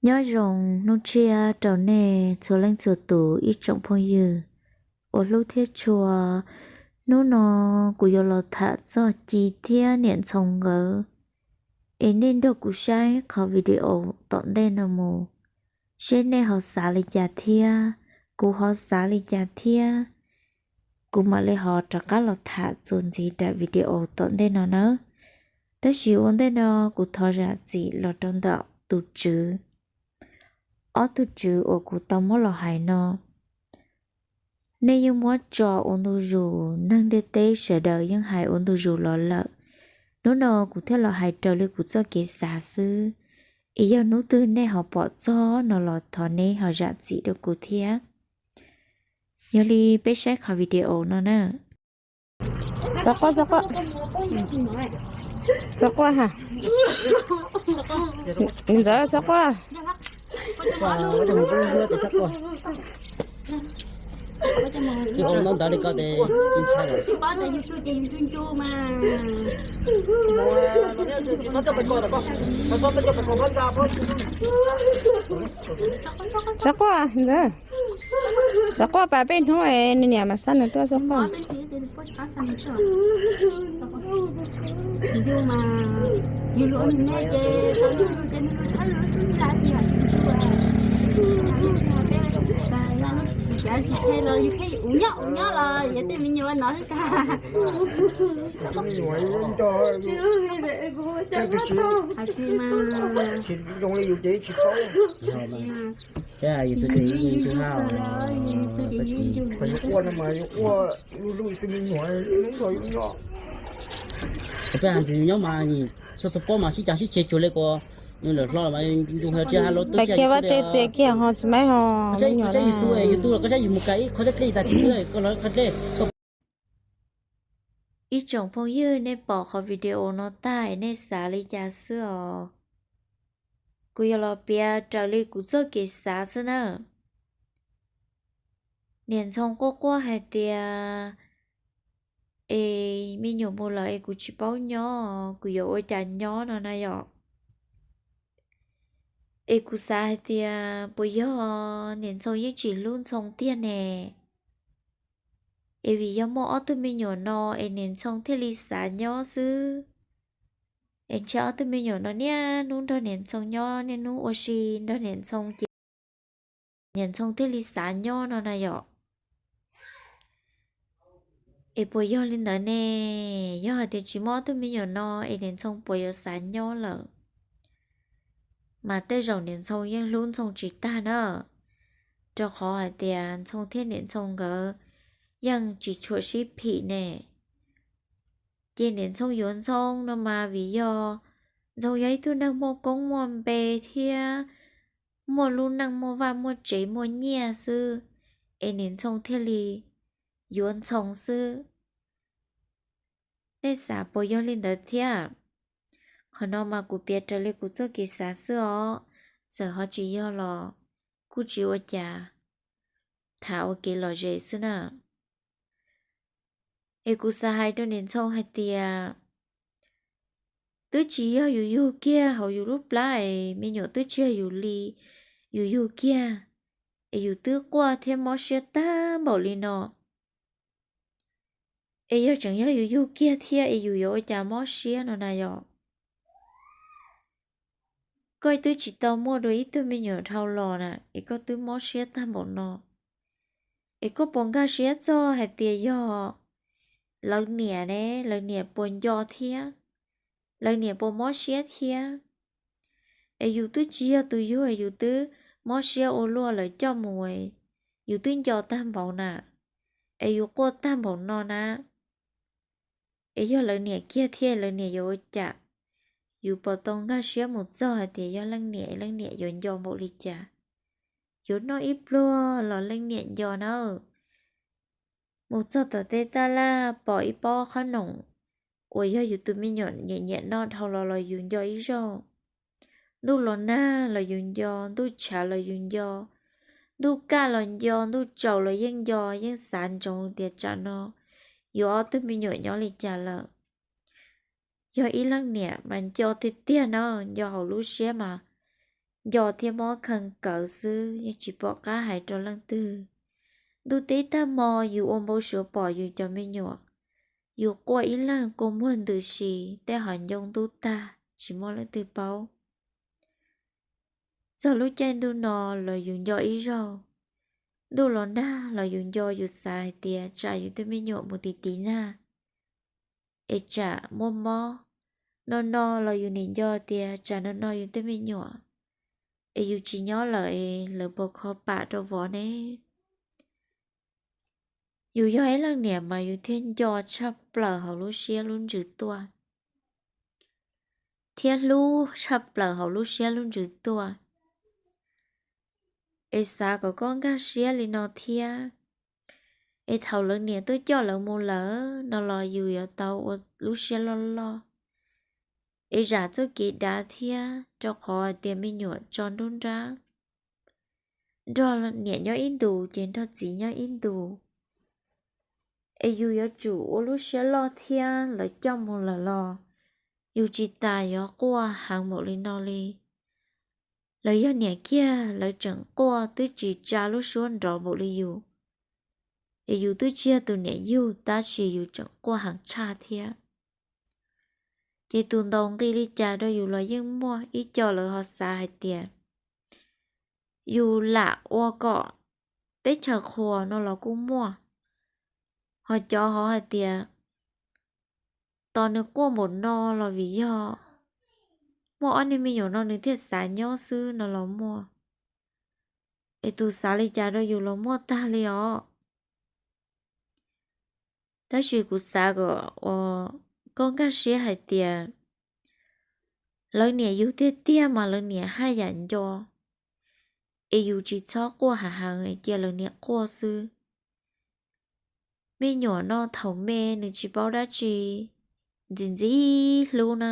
Nyob zoo hnub tshiab rau nej txhua leej txhua tus ib tsoom phooj ywg uas hlub thiab tshua. Hnub no kuv yuav los tham txog Ci thiab niam Ntxhoo nkawd, es nej nrog kuv saib qhov video tom ntej no mus, seb nej ho xav li cas thiab kuv ho xav li cas thiab. Kuv mam li ho rov qab los tham txuas ntxiv daim video tom ntej no nawb. Tab sis ua ntej no kuv thov zam txim los rau ntawm tus tswv, ob tug tswv uas kuv tau muab los hais no. Nej yeej muab tso ua ntu zus, neeg ntiaj teb sawv daws yeej hais ua ntu zus los lawm. Hnub no kuv thiaj los hais raws li kuv txoj kev xav xwb, es yog hnub twg nej ho pom txog no los thov neb ho zam txim rau kuv thiab. Yog li peb saib qhov video no na. Txhob quaj, txhob quaj. Txhob quaj ha. Ntxawm, txhob quaj. Txhob quaj ntxawm. Txhob quaj, pas peb hnub nws niam mas xa nws tuaj, txhob quaj. Peb ntxwg nyob mas txhob txhob pob mas sib cav sib ceg cuag li kuas nws lawm hlo mas ncu tsis hais los tuaj kiag vaj tse txias kiag ho tsis maib ho. Yus tu, yus tu los koj saib yus mus kais ib qho dlej dlej tas tsis pub koj los qhov dlej. Ib tsoom phooj ywg, nej pom qhov video no tag nej xav li cas xwb os? Kuv yuav los piav raws li kuv txoj kev xav xwb na. Niam Ntxhoo quaj quaj hais tias, es me nyuam mus lawm es kuv tsis paub nyob, kuv yuav ua cas nyob no na yom? Es kuv xav hais tias puas yog niam Ntxhoo yeej tsis hlub Ntxhoo tiag ne? Es vim yog muaj ob tug me nyuam no es niam Ntxhoo thiaj li xav nyob xwb. Es ntshe ob tug me nyuam no niaj hnub nrog niam Ntxhoo nyob, niaj hnub ua si nrog niam Ntxhoo ces niam Ntxhoo thiaj li xav nyob no na yom. Es puas yog li ntawd ne? Yog hais tias tsis muaj ob tug me nyuam no es niam Ntxhoo puas yuav xav nyob lawm? Mas tej zaum niam Ntxhoo yeej hlub Ntxhoo tsis tag na, rau qhov hais tias Ntxhoo thiab niam Ntxhoo nkawd yeej tsis tshua sib phim ne. Ces niam Ntxhoo yuav Ntxhoo no mas vim yog Ntxhoo yog ib tug neeg muaj koob muaj npe thiab muaj lub neej muaj vaj muaj tsev muaj nyiaj xwb, es niam Ntxhoo thiaj li yuav Ntxhoo xwb. Nej xav puas yog li ntawd thiab? Qhov no mas kuv piav raws li kuv txoj kev xav xwb os, txawm ho tsis yog los kuj tsis ua cas, tham ua kev lom zem xwb na. Es kuv xav hais rau niam Ntxhoo hais tias, twb tsis yog yus yug kiag hauv yus lub plab es me nyuam twb tsis yog yus li, yus yug kiag es yus twb quaj thiab mob siab tag npaum li no. Es yog tseem yog yus yug kiag thiab es yus yuav ua cas mob siab no na yom? Koj twb tsis tau muaj dua ib tug me nyuam dhau los na es koj twb mob siab tag npaum no. Es koj puas nkag siab txog hais tias yog lawv niam ne, lawv niam puas nco thiab, lawv niam puas mob siab thiab? Es yus twb tsis yog tus yug, yus twb mob siab ua luaj lawv coj mus, yus twb nco tag npaum na, es yus quaj tag npaum no na. Es yog lawv niam kiag thiab lawv niam yuav ua cas? Yus puas tau nkag siab mus txog hais tias yog leej niam, leej niam yuav nco npaum li cas? Yuav noj ib pluag los leej niam nco na. Mus txog tom tej taj laj pom ib pob qhob noom uas yog yus tus me nyuam nyiam nyiam noj dhau los los yus nco ib zaug. Ntuj los nag los yus nco, ntuj tshav los yus nco, ntuj kaj los nco, ntuj tsaus los yeej nco, yeej xav ntsoov tias tsam no yus ob tug me nyuam nyob li cas lawm. Yog ib leej niam mas nco tiag tiag na, nco hauv lub siab mas nco thiab mob kheev kawv xwb, yeej tsis pom qab hais rau leej twg. Ntuj teb tag hmo yus ua npau suav pom yus cov me nyuam, yus quaj ib leeg kua muag ntws si, tej hom ncoo ntub tag tsis muaj leej twg paub. Txog lub caij ntuj no los yus nco ib zaug, ntuj los nag los yus nco, yus xav hais tias tsam yus tej me nyuam mus tiv tiv nag es tsam muaj mob. No no los yus nim nco tias tsam no no yus tej me nyuam es yus tsis nyob lawm es lawv puas kho pam rau vov ne. Yus yog ib leej niam mas yus thiaj nco tshaj plaws hauv lub siab lub ntsws tuaj, thiab hlub tshaj plaws hauv lub siab lub ntsws tuaj. Es xav kom koj nkag siab li no thiab. Es thaum lawv niam tuaj coj lawv mus lawm no los yus yuav tau ua lub siab loj loj, es zam txoj kev dav thiab, rau qhov hais tias me nyuam tso nruab nrab, nrog niam nyob ib ntus ces nrog txiv nyob ib ntus. Es yus yuav tsum ua lub siab loj thiab, lawv coj mus lawm los yus tsis tas yuav quaj heev npaum li no li. Lawv yog niam kiag lawv tseem quaj twb tsis tsa lub suab nrov npaum li yus. Es yus twb tsis yog tus niam yug tab sis yus tseem quaj heev tshaj thiab. Ces tus ntaus nqi li cas rau yus los yeej muaj. Ib co lawv ho xav hais tias yus lam ua kom teb chaws qhuas no los kuj muaj. Ho cov ho hais tias tos nws quaj npaum no los vim yog muaj ob niag me nyuam no nws thiaj xav nyob xwb no los muaj. Es tus xav li cas rau yus los muaj tag li os. Tab sis kuv xav kom uas koj nkag siab hais tias lawv niam yug tiag tiag mas lawv niam haj yam nco, es yus tsis txhob quaj heev heev es cia lawv niam quaj xwb. Me nyuam no thaum me nws tsis paub dab tsi, ntxim ntxim hlub na,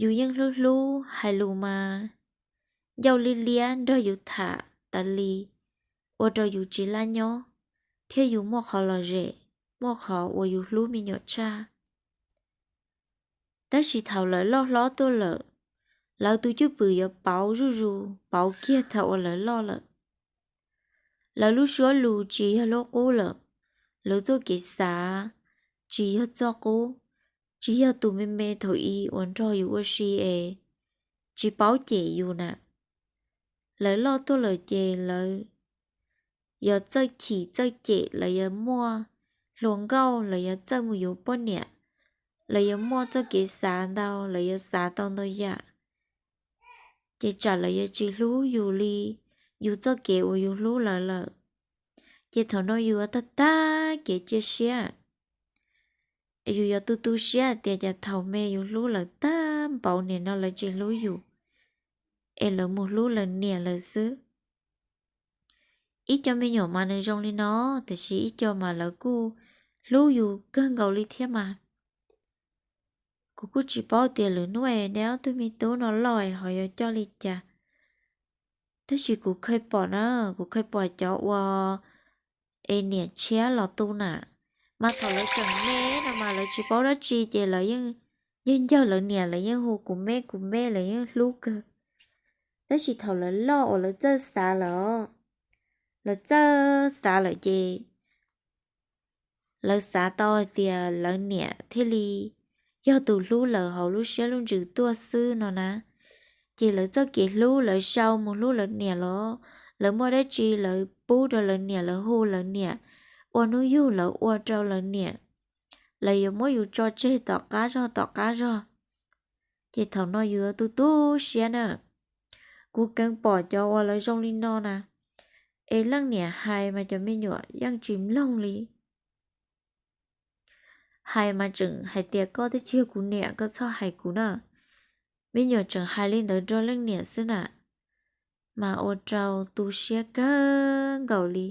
yus yeej hlub hlub, hais lus mas ncauj liab liab nrog yus tham tas li, ua rau yus tsis laj nyob, thiab yus muaj qhov lom zem, muaj qhov uas yus hlub me nyuam tshaj. Tab sis thaum lawv loj hlob tuaj lawm, lawv tus cwj pwm yuav pauv zuj zus, pauv kiag thaum uas lawv loj lawm. Lawv lub suab lus tsis yog lub qub lawm, lawv txoj kev xav tsis yog txoj qub, tsis yog tus me me thaum i uas nrog yus ua si es tsis paub cem yus na. Lawv loj tuaj lawm ces lawv yog txawj chim txawj cem, lawv yog muaj hluas nkauj, lawv yog txawj mus yuav poj niam, lawv yog muaj txoj kev xav ntau, lawv yog xav tau ntau yam. Ces tsam lawv yuav tsis hlub yus li yus txoj kev uas yus hlub lawv lawm. Ces thaum no yus yuav tag tag kev cia siab. Yus yuav tu tu siab tias cas thaum me yus hlub lawv tag npaum, nim no lawv tsis hlub yus, es lawv mus hlub lawv niam lawv xwb. Ib co me nyuam mas nws zoo li no, tiam sis ib co mas lawv kuj hlub yus kawg nkaus li thiab mas. Kuv kuj tsis paub tias lwm hnub es neb ob tug me tub no loj es ho yuav coj li cas. Tab sis kuv kheev pom na, kuv kheev pom cov uas es niam tshiab los tu na, mas thaum lawv tseem me no mas lawv tsis paub dab tsi ces lawv yeej, yeej ncawg lawv niam, lawv yeej hu kuv me kuv me, lawv yeej hlub kawg. Tab sis thaum lawv loj uas lawv txawj xav lawm, lawv txawj xav lawm ces lawv xav tau hais tias lawv niam thiaj li yog tus hlub lawv hauv lub siab lub ntsws tuaj xwb no na. Ces lawv txoj kev hlub lawv sau mus hlub lawv niam los, lawv muaj dab tsi lawv pub rau lawv niam, lawv hu lawv niam, ua hnub yug lawv ua rau lawv niam. Lawv yuav muab yus tso tseg tom qab zog tom qab zog. Ces thaum no yus yuav tu tu siab na. Kuv kheev pom cov uas lawv zoo li no na, es leej niam hais mas cov me nyuam yeej tsis mloog li. Hais mas tseem hais tias koj twb tsis yog kuv niam, koj txhob hais kuv na. Me nyuam tseem hais li ntawd rau leej niam xwb na, mas ua rau tu siab kawg nkaus li.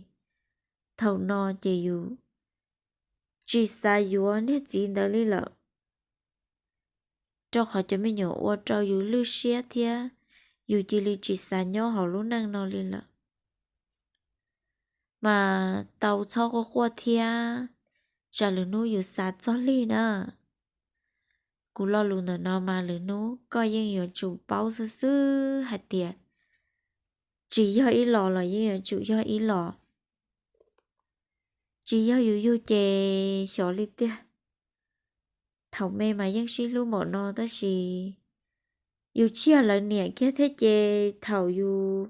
Thaum no ces yus tsis xav yuav niag txiv ntawd li lawm, rau qhov cov me nyuam ua rau yus lwj siab thiab yus cia li tsis xav nyob hauv lub neej no li lawm. Mas tau txhob quaj quaj thiab, tsam lwm hnub yus xav txog li na. Kuv lo lus ntawm no mas lwm hnub koj yeej yuav tsum paub xwb xwb hais tias tsis yog ib los los yeej yuav tsum yog ib los. Tsis yog yus yug ces xyov li tiag. Thaum me mas yeej sib hlub npaum no tab sis yus tsis yog lawv niam kiag thiab ces thaum yus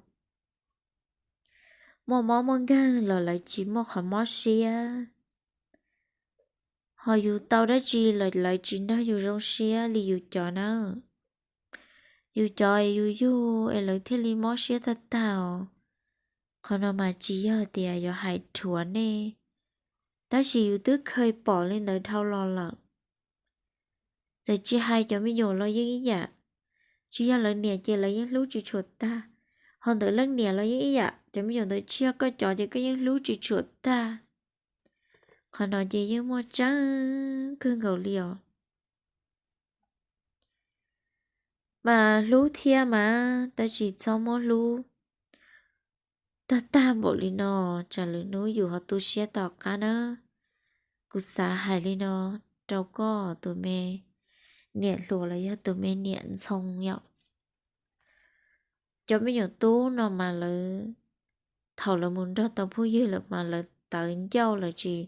muaj mob muaj nkeeg los lawv tsis muaj qhov mob siab. Ho yus tau dab tsi los lawv tsis nrog yus zoo siab li yus cov na. Yus cov es yus yug es lawv thiaj li mob siab tag tag os. Qhov no mas tsis yog tias yuav hais rhuav nej, tab sis yus twb kheev pom li ntawd dhau los lawm. Txawm tsis hais cov me nyuam los yeej ib yam, tsis yog lawv niam ces lawv yeej hlub tsis tshua tag. Ho ntawm leej niam los yeej ib yam, cov me nyuam ntawd tsis yog koj cov ces koj yeej hlub tsis tshua tag. Qhov no ces yeej muaj tseeb kawg nkaus li os. Mas hlub thiab mas tab sis txhob muab hlub tag tag npaum li no, tsam lwm hnub yus ho tu siab tom qab na. Kuv xav hais li no rau koj tus me niam hluas los yog tus me niam ntxhoo yom. Cov me nyuam tub no mas lawv, thaum lawv mus nrog tau phooj ywg lawm mas lawv tawv ncauj lawv tsis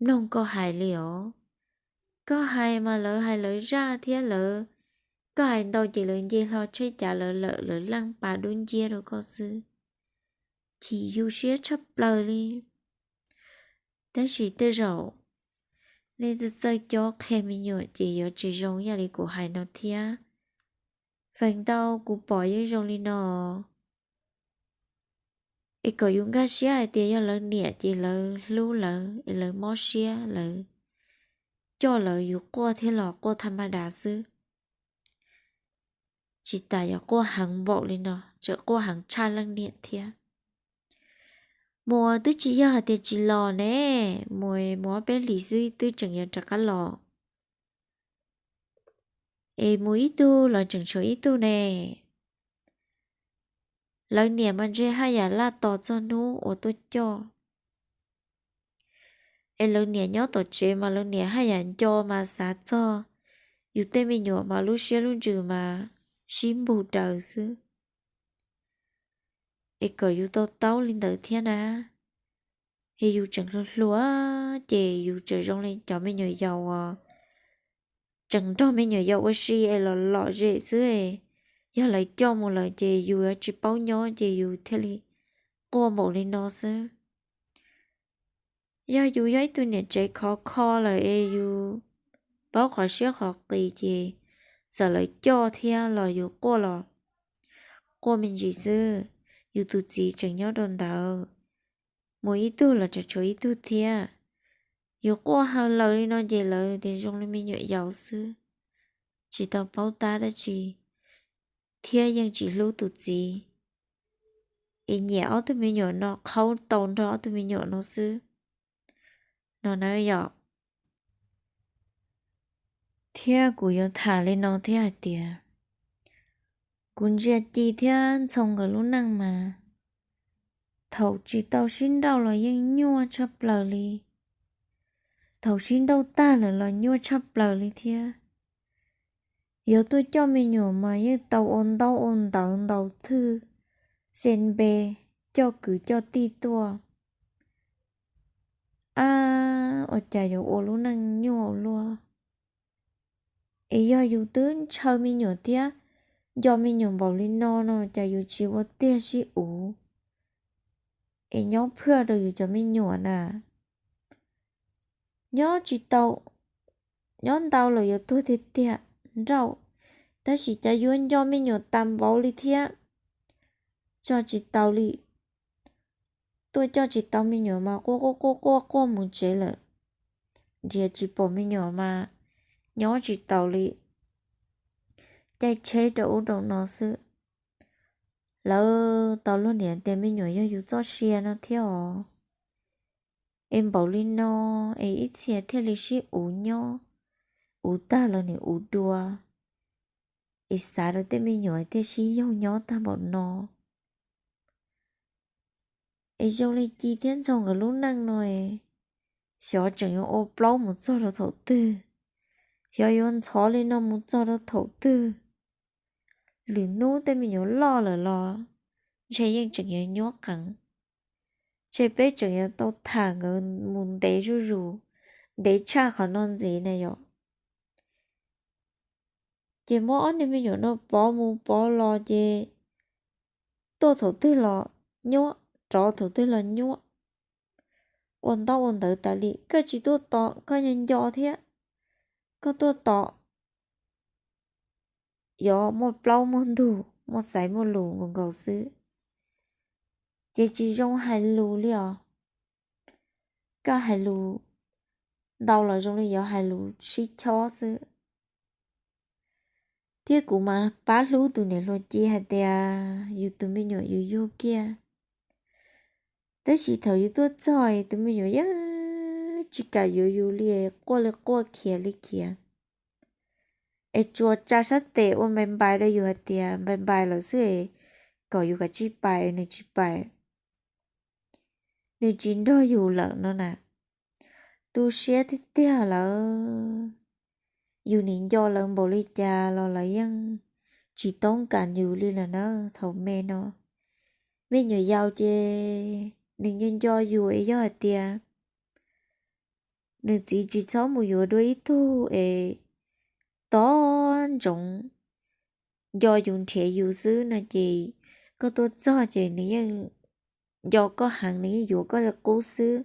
mloog koj hais li os. Koj hais mas lawv hais lawv zaj thiab lawv, koj hais ntau ces lawv nce hlo tsheb cav lawv lawm lawv leej pa dub nciab rau koj xwb. Chim yus siab tshaj plaws li. Tab sis tej zaum nej txawj txawj cob qhia me nyuam ces yuav tsis zoo ib yam li kuv hais no thiab. Feem ntau kuv pom yeej zoo li no. Es kom yus nkag siab hais tias yog lawv niam ces lawv hlub lawv es lawv mob siab lawv coj lawv, yus quaj thiab los quaj thaj ma das xwb. Tsis tas yuav quaj heev npaum li no, tseem quaj heev tshaj leej niam thiab. Mus twb tsis yog hais tias tsis los ne, mus mus ob peb hlis xwb twb tseem yuav rov qab los. Es mus ib tug los tseem tshuav ib tug ne. Lawv niam mas ntshe haj yam laj tos txog hnub uas tuaj coj. Es lawv niam nyob tom tsev mas lawv niam haj yam nco mas xav txog yus tej me nyuam mas lub siab lub ntsws mas sib npug daws xwb. Es kom yus to taub li ntawd thiab na. Es yus tseem hluas hluas ces yus tseem zoo li cov me nyuam yaus uas tseem nrog me nyuam yaus ua si es los lom zem xwb. Yog lawv coj mus lawm ces yus yuav tsis paub nyob ces yus thiaj li quaj npaum li no xwb. Yog yus yog ib tug niam tsev khov kho lawm es yus paub qhov siab qhov qis ces txawm lawv coj thiab los yus quaj los quaj me ntsis xwb. Yus tus txiv tseem nyob rau ntawd, mus ib tug los tseem tshuav ib tug thiab. Yus quaj heev lawm li no ces lawv tias zoo li me nyuam yaus xwb, tsis tau paub tab dab tsi, thiab yeej tsis hlub tus txiv, es nyiam ob tug me nyuam no, qhaub tau nrog ob tug me nyuam no xwb no na yom. Thiab kuv yuav tham li no thiab hais tias, kuv ntsia Ci thiab Ntxhoo nkawd lub neej mas thaum tsis tau sib nrauj los yeej nyuaj tshaj plaws li, thaum sib nrauj tag lawm los nyuaj tshaj plaws li thiab. Yuav tuaj coj me nyuam mas yeej tau ua ntaub ua ntawv ntau thwj, xe npe, coj kwv coj tij tuaj. Ab, ua cas yuav ua lub neej nyuaj ua luaj? Es yog yus twb ntshaw me nyuam thiab nco me nyuam npaum li no no cas yus tsis ua tiag sib uv es nyob phaj rau yus cov me nyuam na? Nyob tsis tau, nyob ntau los yuav tuag tiag tiag nrauj, tab sis cas yuav nco me nyuam tas npaum li thiab, tso tsis tau li. Tuaj coj tsis tau me nyuam mas quaj quaj quaj quaj quaj mus tsev lawm, nrhiav tsis pom me nyuam mas nyob tsis taus li, caij tsheb rau ub rau no xwb. Lawv tau luag niam tias me nyuam yog yus txoj sia no thiab os. Es npaum li no, es ib txhia thiaj li sib uv nyob, uv tag los nim uv dua, es xav rau tej me nyuam thiaj sib yaug nyob tag npaum no. Es zoo li Ci thiab Ntxhoo nkawd lub neej no, xyov tseem yuav ua plaub mus txog rau thaum twg, xyov yuav ntxhov li no mus txog rau thaum twg. Lwm hnub tej me nyuam loj lawm los ntshe yeej tseem yuav nyuab qees. Ntshe peb tseem yuav tau tham nkawd mus ntev zuj zus, ntev tshaj qhov no ntxiv na yom. Ces muab ob niag me nyuam no pov mus pov los ces tuaj thaum twg los nyuab, rov thaum twg los nyuab. Ua ntaub ua ntawv tas li, koj tsis tuaj tom koj nco nco thiab, koj tuaj tom yuav muaj plaub muaj ntug, muaj xaiv muaj lus nkaus nkaus xwb. Ces tsis zoo hais lus li os. Koj hais lus ntau los zoo li yuav hais lus sib chob xwb. Thiab kuv mas pab hlub tus niam hluas Ci hais tias yus tus me nyuam yus yug kiag, tab sis thaum yus tuaj txog yus tus me nyuam yeej tsis kam yuav yus li, quaj li quaj khiav li khiav, es tsuas tsa sab tes ua npai npai rau yus hais tias npai npai lawm xwb es kom yus kav tsij pais, nws tsis pais, nws tsis nrog yus lawm no na. Tu siab tiag tiag lawm. Yus nim nco lawv npaum li cas los lawv yeej tsis toob kas yus li lawm na. Thaum me no, me nyuam yaus ces nws nco nco yus es yog hais tias nws txiv tsis txhob mus yuav dua ib tug es tob ntsoov nco yus nrhiav yus xwb no ces koj tuaj txog ces nws yeej nco koj heev, nws yeej yuav koj li qub xwb.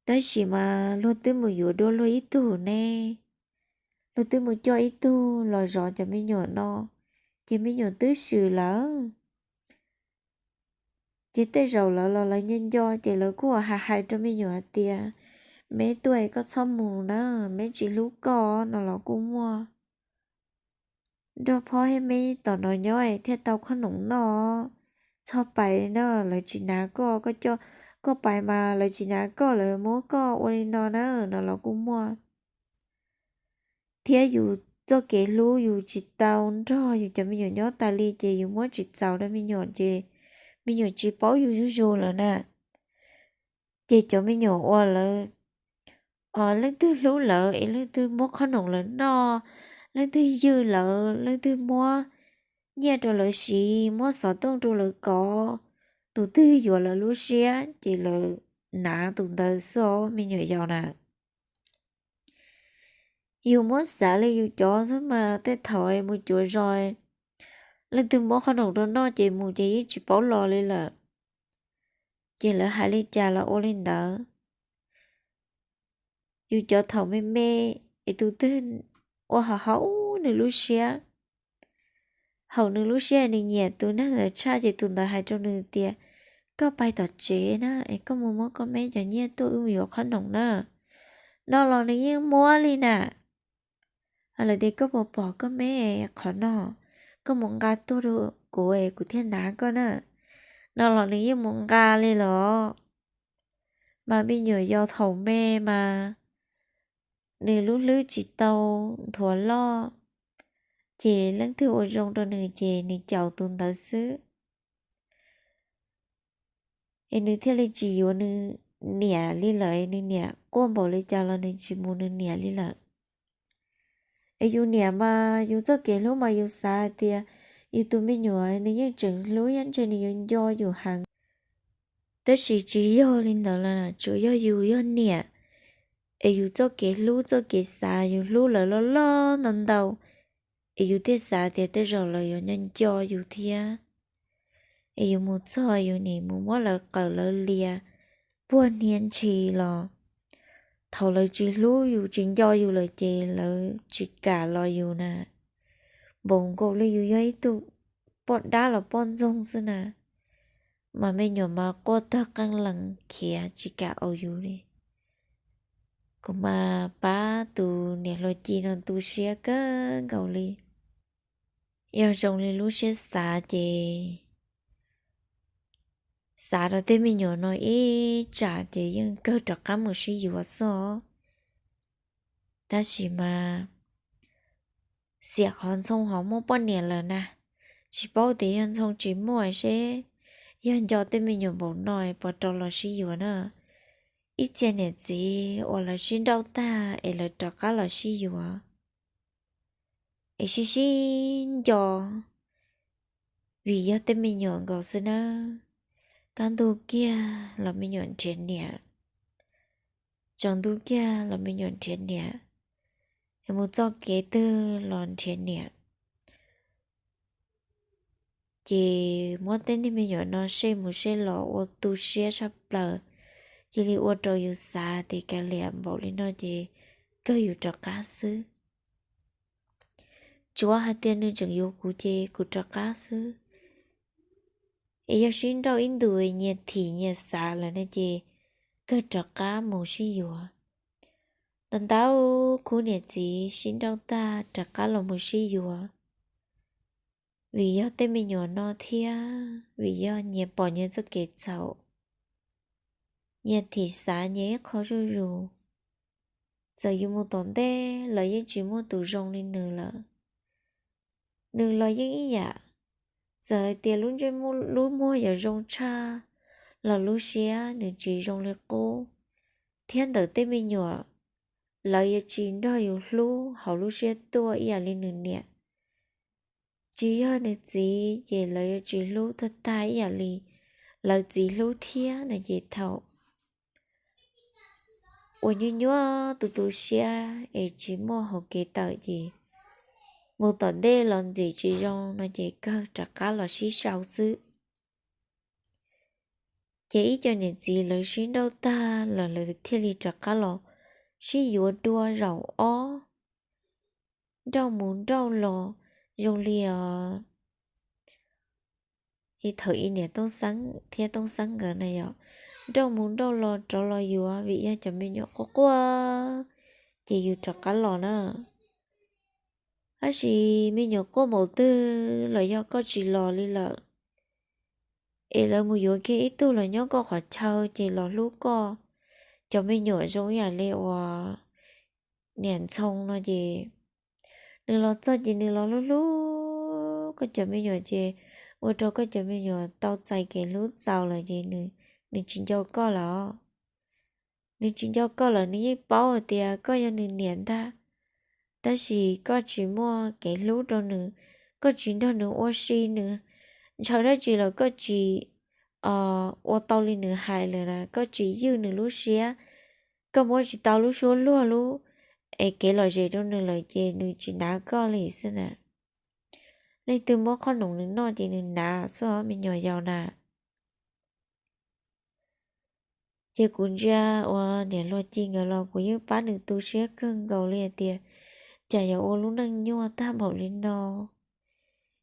Tab sis mas luag twb mus yuav dua luag ib tug ne, luag twb mus coj ib tug los zov cov me nyuam no, ces me nyuam twb swm lawm. Ces tej zaum lawv los lawv nco nco ces lawv kuj hais hais rau me nyuam hais tias, meb tuaj es koj txhob mus na, meb tsis hlub koj no los kuj muaj. Nrog phob thiab meb tom no nyob thiaj tau khob noom noj, txhob pais na, lawv tsis hnav koj, koj pais mas lawv tsis hnav koj, lawv muab koj ua li no na no los kuj muaj. Thiab yus txoj kev hlub yus tsis tau nrog yus cov me nyuam nyob tas li ces yus muab tsis txaus rau me nyuam ces me nyuam tsis paub yus zuj zus lawm na. Ces cov me nyuam uas lawv, leej twg hlub lawv es leej twg muab khob noom lawv noj, leej twg ywj lawv, leej twg muab nyiaj rau lawv siv, muab xov tooj rau lawv kov, tus twg yuav lawv lub siab ces lawv hnav tus ntawd xwb os me nyuam yaus na. Yus muab xav li yus cov xwb mas tej thaum mus cuav zos, leej twg muab khob noom rau noj ces mus ces yeej tsis paub los li lawm. Ces lawv hais li cas los ua li ntawd. Yus cov thaum me me es tus twg ua haum haum nws lub siab, haum nws lub siab nws nyiam tus neeg ntawd tshaj ces tus ntawd hais rau nws tias, koj pais tom tsev na es koj mus muab koj meb cov nyiaj tuaj wb mus yuav khob noom na, no los nws yeej muab li na. Hos lawv tias koj puas pom koj meb qhov no, koj mus nqa tuaj rau kuv es kuv thiaj hnav koj na, no los nws yeej mus nqa li los. Mas me nyuam yaus thaum me mas nws lub hlwb tsis tau nthuav loj, ces leej twg ua zoo rau nws ces nws caum tus ntawd xwb. Es nws thiaj li tsis yuav nws niam li lawm, nws niam quaj npaum li cas los nws tsis mus nws niam li lawm. Es yus niam mas yus txoj kev hlub mas yus xav hais tias yus tus me nyuam nws yeej tseem hlub thiab ntshe nws yuav nco yus heev. Tab sis tsis yog li ntawd los tsuas yog yus yog niam, es yus txoj kev hlub txoj kev xav yus hlub lawv loj loj ntau ntau, es yus thiaj xav tias tej zaum lawv yuav nco nco yus thiab, es yus mus txog yus nim mus muab lawv qawm lawv lias puag hniav ntshis los, thaum lawv tsis hlub yus tsis nco yus lawm ces lawv tsis kam los yus na. Npaum nkaus li yus yog ib tug poj dab los poj ntxoog xwb na, mas me nyuam mas quaj tawg qeej lees khiav tsis kam ua yus li. Kuv mas pab tus niam hluas Ci no tu siab kawg nkaus li. Yog zoo li lub siab xav ces xav rau tej me nyuam no ib tsam ces yeej kawg rov qab mus sib yuav xwb os. Tab sis mas xiam qhov ntxhoo ho muaj poj niam lawm na, tsis paub tias yog ntxhoo tsis muaj seb yog nco tej me nyuam npaum no puas rov los sib yuav na. Ib txhia niam txiv uas lawv sib nrauj tag es lawv rov qab los sib yuav, es sib sib nco, vim yog tej me nyuam nkaus xwb nab. Kaj ntug kiag los me nyuam nrhiav niam, tsaus ntuj kiag los me nyuam nrhiav niam, mus txoj kev twg los nrhiav niam. Ces muab tej niag me nyuam no sej mus sej los ua tu siab tshaj plaws, cia li ua rau yus xav tias kav liam npaum li no ces kawg yus rov qab xwb. Tsuav hais tias nws tseem yuav kuv ces kuv rov qab xwb. Es yog sib nrauj ib ntus nyias thim nyias xav lawm no ces kawg rov qab mus sib yuav. Ntau ntau khub niam txiv sib nrauj tag rov qab los mus sib yuav, vim yog tej me nyuam no thiab vim yog nyias pom nyias txoj kev txhaum, nyias thim xav nyias ib qho zuj zus. Txawm yus mus tom ntej los yeej tsis muaj tus zoo li nws lawm. Nws los yeej ib yam, txawm hais tias lub ntsej muag, lub muag yuav zoo tshaj los lub siab nws tsis zoo li qub. Thiab ntawm tej me nyuam, lawv yuav tsis nrog yus hlub hauv lub siab tuaj ib yam li nws niam. Tsis yog nws txiv ces lawv yuav tsis hlub tag tag ib yam li lawv txiv hlub thiab no ces thaum uas nyuaj nyuaj tu tu siab es tsis muaj hauv kev tawm ces mus tom ntej los ntxim tsis zoo no ces kawg rov qab los sib sau xwb. Ces ib co niam txiv lawv sib nrauj tag los lawv thiaj li rov qab los sib yuav dua zaum ob. Nrauj mus nrauj los zoo li os, thaum ub niam Tooj Xeeb thiab Tooj Xeeb nkawd na yom, nrauj mus nrauj los rov los yuav vim yog cov me nyuam quaj quaj ces yus rov qab los na. Tab sis me nyuam quaj npaum twg los yog koj tsis los li lawm, es lawv mus yuav kiag ib tug los nyob koj qhov chaw ces los hlub koj. Cov me nyuam zoo ib yam li uas niam ntxhoo no ces nws los txog ces nws los hlub hlub koj cov me nyuam ces ua rau koj cov me nyuam tau txais kev hlub txaus lawm ces nws tsis nco koj lawm. Nws tsis nco koj lawm, nws yeej paub hais tias koj yog nws niam ntag, tab sis koj tsis muaj kev hlub rau nws, koj tsis nrog nws ua si, nws ntshaw dab tsi los koj tsis ua tau li nws hais lawm na, koj tsis ywj nws lub siab, koj muab tsis tau lub suab luag lub es kev lom zem rau nws lawm ces nws tsis hnav koj li xwb na. Leej twg muab qhob noom nws noj ces nws hnav xwb os me nyuam yaus na. Ces kuv ntsia uas niam hluas Ci nkawd los kuv yeej pab nws tu siab kawg nkaus li hais tias cas yuav ua lub neej nyuaj tag npaum li no.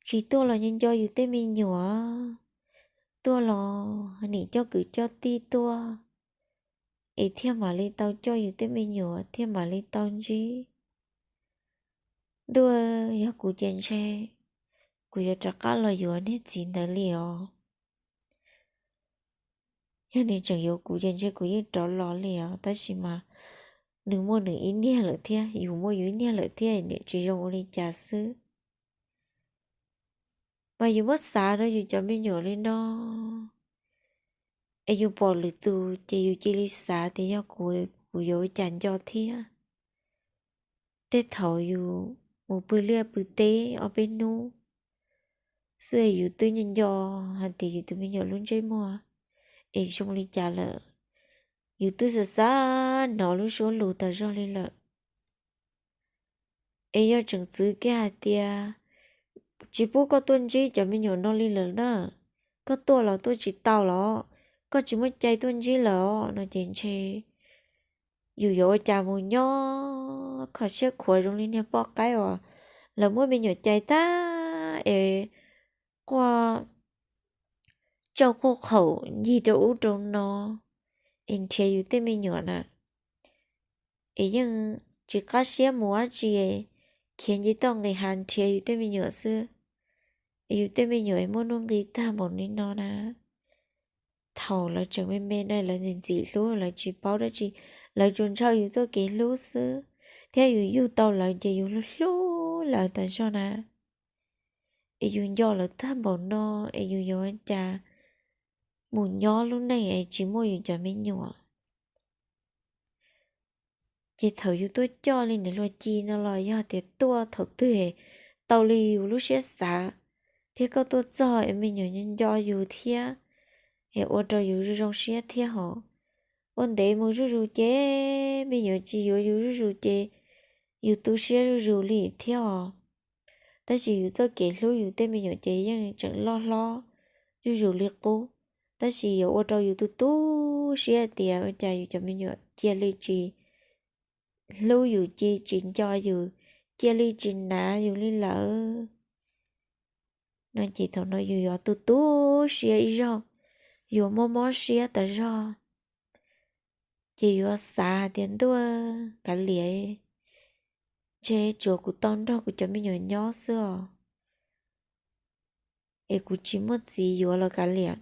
Tsis tuaj los nco nco yus tej me nyuam, tuaj los nim coj kwv coj tij tuaj, es thiaj mam li tau coj yus tej me nyuam thiaj mam li tau ntsib. Ntuj, yog kuv ces ntshe kuv yuav rov qab los yuav niag txiv ntawd li os. Yog nws tseem yuav kuv ces ntshe kuv yeej rov los li os, tab sis mas nws muaj nws ib niag lawm thiab, yus muaj yus ib niag lawm thiab, niam tsis zoo ua li cas xwb. Mas yus muab xav rau yus cov me nyuam li no, es yus pom lwm tus ces yus cia li xav tias yog kuv, kuv yuav ua cas nco thiab. Tej thaum yus mus pw liaj pw teb ob peb hnub xwb yus twb nco nco hais tias yus tus me nyuam lub ntsej muag es zoo li cas lawm. Yus twb xav xav hnov lub suab lus tas zog li lawm. Es yog tseem txwv kiag hais tias tsis pub koj tuaj ntsib cov me nyuam no li lawm na, koj tuaj los tuaj tsis tau los, koj tsis muaj cai tuaj ntsib lawm no ces ntshe yus yuav ua cas mus nyob kho siab khuav zoo li niag poj qaib uas lawv muab me nyuam cais tag es quaj tsauj quaj qhaum ncig rau ub rau no es nrhiav yus tej me nyuam na. Es yeej tsis qab siab mus dab tsi, khiav nce toj nqis hav nrhiav yus tej me nyuam xwb. Es yus tej me nyuam muaj nuj nqis tag npaum li no na. Thaum lawv tseem me me na lawv ntxim ntxim hlub lawv tsis paub dab tsi, lawv tsuas ntshaw yus txoj kev hlub xwb, thiab yus yug tau lawv ces yus hlub hlub lawv tas zog na. Es yus nco lawv tag npaum no, es yus yuav ua cas mus nyob lub neej es tsis muaj yus cov me nyuam. Ces thaum yus tuaj coj li niam hluas Ci no los yog tias tuaj thaum twg tau li yus lub siab xav, thiab koj tuaj txog es me nyuam nco yus thiab, es ua rau yus zoo siab thiab hos. Ua ntev mus zuj zus ces me nyuam tsis yuav yus zuj zus ces yus tu siab zuj zus li thiab os. Tab sis yus txoj kev hlub yus tej me nyuam ces yeej tseem loj hlob zuj zus li qub. Tab sis yuav ua rau yus tu tu siab tias ua cas yus cov me nyuam cia li tsis hlub yus, cia li tsis nco yus, cia li tsis hnav yus li lawm no ces thaum no yus yuav tu tu siab ib zaug, yuav mob mob siab tas zog. Ces yuav xav hais tias ntuj, kav liam, ntshe tsuav kuv tau nrog kuv cov me nyuam nyob xwb os, es kuv tsis muaj txiv yuav los kav liam,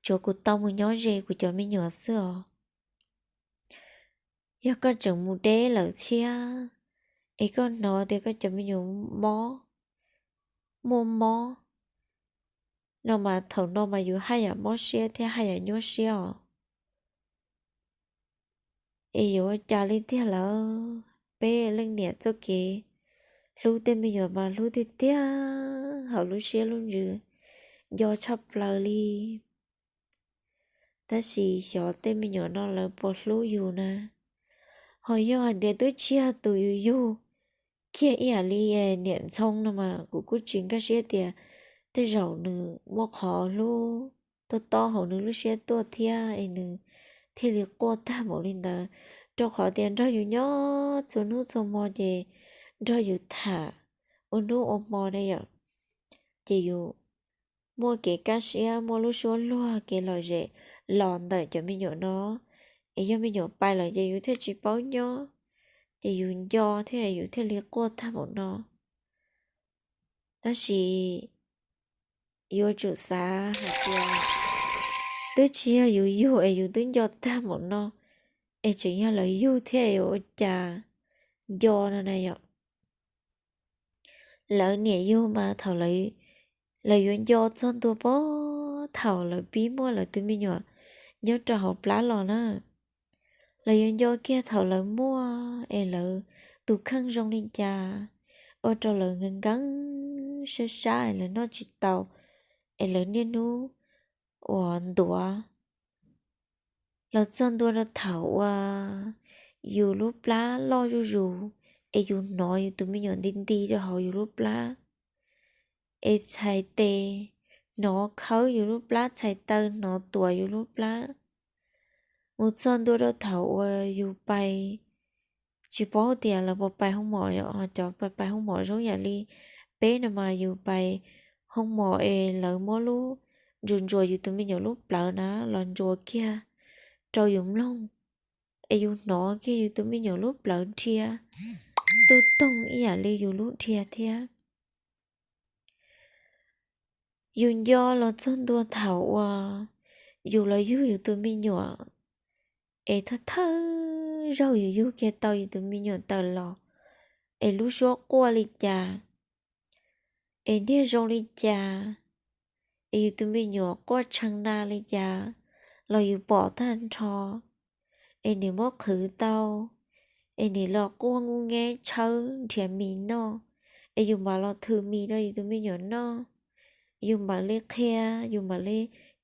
tsuav kuv tau mus nyob ze kuv cov me nyuam xwb os. Yog koj tseem mus deb lawm thiab, es koj hnov tias koj cov me nyuam mob, muaj mob no mas thaum no mas yus haj yam mob siab thiab haj yam nyuaj siab os. Es yuav ua cas li tiag lawm, peb leej niam txoj kev hlub tej me nyuam mas hlub tiag tiag hauv lub siab lub ntsws, nco tshaj plaws li. Tab sis xyov tej me nyuam no lawv puas hlub yus na. Ho yog hais tias twb tsis yog tus yus yug kiag ib yam li niam Ntxhoo no mas kuv kuj tsis nkag siab tias tej zaum nws muaj qhov hlub tob tob hauv nws lub siab tuaj thiab es nws thiaj li quaj tag npaum li ntawd. Rau qhov tias nrog yus nyob txhua hnub txhua hmo ces nrog yus tham ua hnub ua hmo ne yom, ces yus muaj kev kaj siab, muaj lub suab luag, kev lom zem los ntawm cov me nyuam no. Es yog me nyuam pais lawm ces yus thiaj tsis paub nyob, ces yus nco thiab yus thiaj li quaj tag npaum no. Tab sis yuav tsum xav hais tias twb tsis yog yus yug es yus twb nco tag npaum no, es tseem yog lawv yug thiab es ua cas nco no na yom. Lawv niam yug mas thaum lawv yuav nco txog ntua pog thaum lawv pib muaj lawv tus me nyuam nyob rau hauv plab los na. Lawv yuav nco kiag thaum lawv muaj es lawv tus kheej zoo li cas, ua rau lawv nkees nkees sab sab es lawv noj tsis tau, es lawv niaj hnub uas ntuav los txog ntua rau thaum uas yus lub plab loj zuj zus, es yus hnov yus tus me nyuam nti nti rau hauv yus lub plab, es txhais tes hnov khawb yus lub plab, txhais taw hnov tuam yus lub plab, mus txog ntua rau thaum uas yus pais, tsis paub tias lawv puas pais hoo mom, cov pais hoo mom zoo yam li peb no mas yus pais hoo mom es lawv muab lub, ntsuas ntsuas yus tus me nyuam lub plawv na los ntsuas kiag rau yus mloog, es yus hnov kiag yus tus me nyuam lub plawv dhia, tu toog ib yam li yus lub dhia thiab. Yus nco los txog ntua thaum uas yus los yug yus tus me nyuam, es thawj thawj zaug yus yug kiag tau yus tus me nyuam tawm los, es lub suab quaj li cas, es niag zoo li cas, es yus tus me nyuam quaj tshee na li cas los yus pom tag nrho, es nws muab qhwv tau, es nws los quaj nub nge tshawb nrhiav mis noj, es yus mam los thws mis rau yus tus me nyuam noj, yus mam li qhia, yus mam li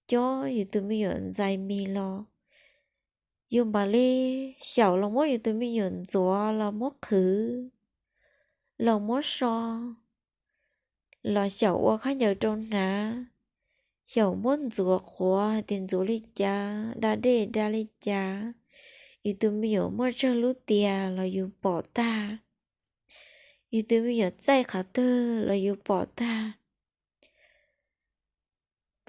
cob yus tus me nyuam ntxais mis los, yus mam li xyaum los muab yus tus me nyuam ntxuav los muab qhwv, los muab so, los xyaum ua khaub ncaws rau hnav, xyaum muab ntxuav qhuav hais tias ntxuav li cas, da dej da li cas, yus tus me nyuam muaj tsawg lub tiag los yus pom tag, yus tus me nyuam txaij qhov twg los yus pom tag.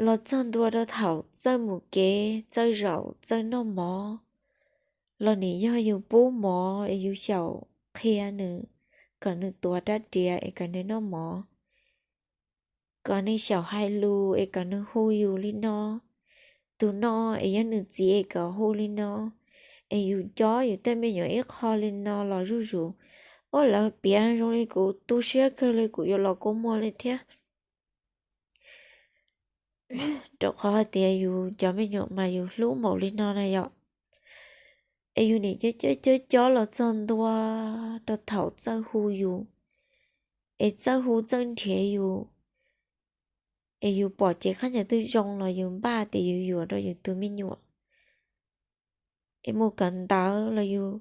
Los txog ntua rau thaum txawj mus kev, txawj zaum, txawj noj mov, los nim yog yus pub mov es yus xyaum qhia nws kom nws tuav rab riam es kom nws noj mov, kom nws xyaum hais lus es kom nws hu yus li no, tus no es yog nws txiv es kom hu li no, es yus cob yus tej me nyuam ib qho li no los zuj zus. Ua lawv piav zoo li kuv tu siab kawg li, kuv yuav los kua muag li thiab. Rau qhov hais tias yus cov me nyuam mas yus hlub npaum li no na yom. Es yus nim cob cob cob los txog ntua rau thaum txawj hu yus, es txawj hu txawj nrhiav yus, Es yus pom cev khaub ncaws twg zoo los yus npaj tias yus yuav rau yus tus me nyuam es mus kawm ntawv los yus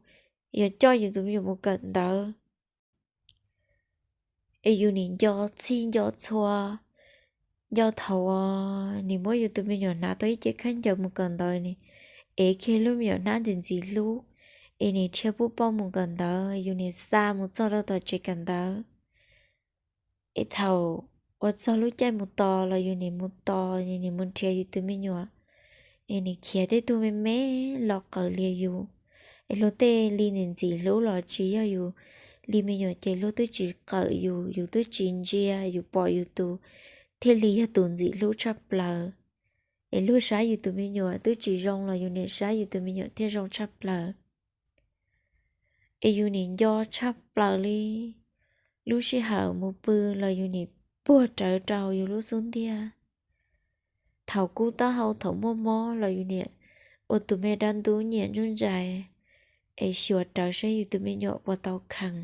yog coj yus tus me nyuam mus kawm ntawv. Es yus nim nco txhij nco txhua, nco thaum uas nim muab yus tus me nyuam hnav tau ib cev khaub ncaws mus kawm ntawv ni, es kiag lub me nyuam hnab ntxim ntxim hlub, es nim rhia pub poj mus kawm ntawv, yus nim xa mus txog rau tom tsev kawm ntawv. Es thaum uas txog lub caij mus tos los yus nim mus tos, nim mus nrhiav yus tus me nyuam, es nim khiav tej tug me me los qawm lias yus. Es luag tej li ntxim ntxim hlub los tsis yog yus li me nyuam ces luag twb tsis qawm yus, yus twb tsis ntsia, yus pom yus tus thiaj li yog tus ntxim hlub tshaj plaws. Es luag saib yus tus me nyuam twb tsis zoo los yus nim saib yus tus me nyuam thiaj zoo tshaj plaws. Es yus nim nco tshaj plaws li lub sij hawm mus pw los yus nim puag rawv rau yus lub xub ntiag. Thaum kub taub hau thaum muaj mob los yus nim ua tus me dab ntub nyiam ntsuj ntsais, es xyuas rawv saib yus tus me nyuam puas tau kheev.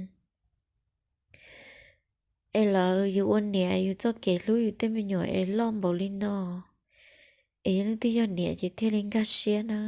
Es lawv yus ua niam yus txoj kev hlub yus tej me nyuam es loj npaum li no, es yog leej twg yog niam ces thiaj li nkag siab na.